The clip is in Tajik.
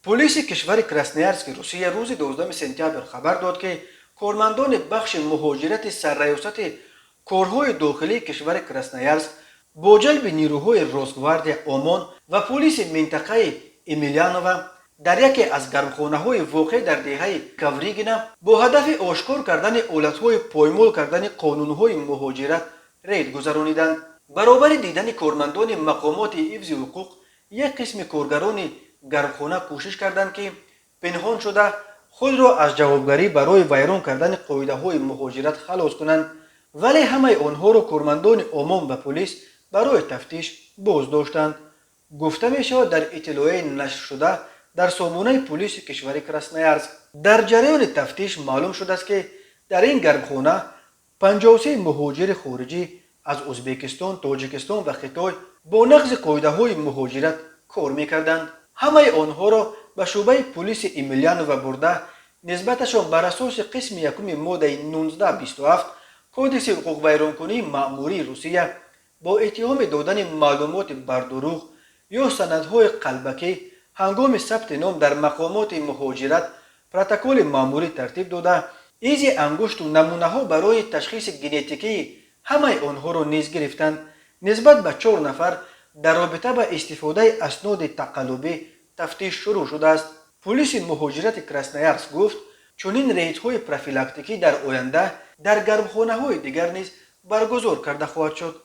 Полиси кишвари Красноярски Русия рӯзи 12 сентябр хабар дод, ки кормандони бахши муҳоҷирати Сарраёсати корҳои дохилии кишвари Красноярск бо ҷалби нирӯҳои Росгвардия, ОМОН ва полиси минтақаи Емелянова дар яке аз гармхонаҳои воқеъ дар деҳаи Ковригина бо ҳадафи ошкор кардани ҳолатҳои поймол кардани қонунҳои муҳоҷират рейд гузарониданд. Баробари дидани кормандони мақомоти ҳифзи ҳуқуқ, як қисми коргарони гармхона кӯшиш карданд, ки пинҳон шуда, худро аз ҷавобгарӣ барои вайрон кардани қоидаҳои муҳоҷират халос кунанд, вале ҳамаи онҳоро кормандони ОМОН ва полис барои тафтиш боздоштанд, гуфта мешавад дар иттилоияи нашршуда дар сомонаи полиси кишвари Красноярск. Дар ҷараёни тафтиш маълум шудааст, ки дар ин гармхона 53 муҳоҷири хориҷӣ аз Ӯзбекистон, Тоҷикистон ва Хитой бо нақзи қоидаҳои муҳоҷират кор мекарданд. Ҳамаи онҳоро ба шӯъбаи полиси Емелянова бурда, нисбаташон бар асоси қисми якуми моддаи 1927 Кодекси ҳуқуқвайронкунии маъмурии Русия бо иттиҳоми додани маълумоти бардурӯғ ё санадҳои қалбакӣ ҳангоми сабти ном дар мақомоти муҳоҷират протоколи маъмурӣ тартиб дода, изи ангушту намунаҳо барои ташхиси генетикии ҳамаи онҳоро низ гирифтанд. Нисбат ба чор нафар дар робита ба истифодаи асноди тақаллубӣ тафтиш шурӯъ шудааст. Полиси муҳоҷирати Красноярск гуфт, чунин рейдҳои профилактикӣ дар оянда дар гармхонаҳои дигар низ баргузор карда хоҳад шуд.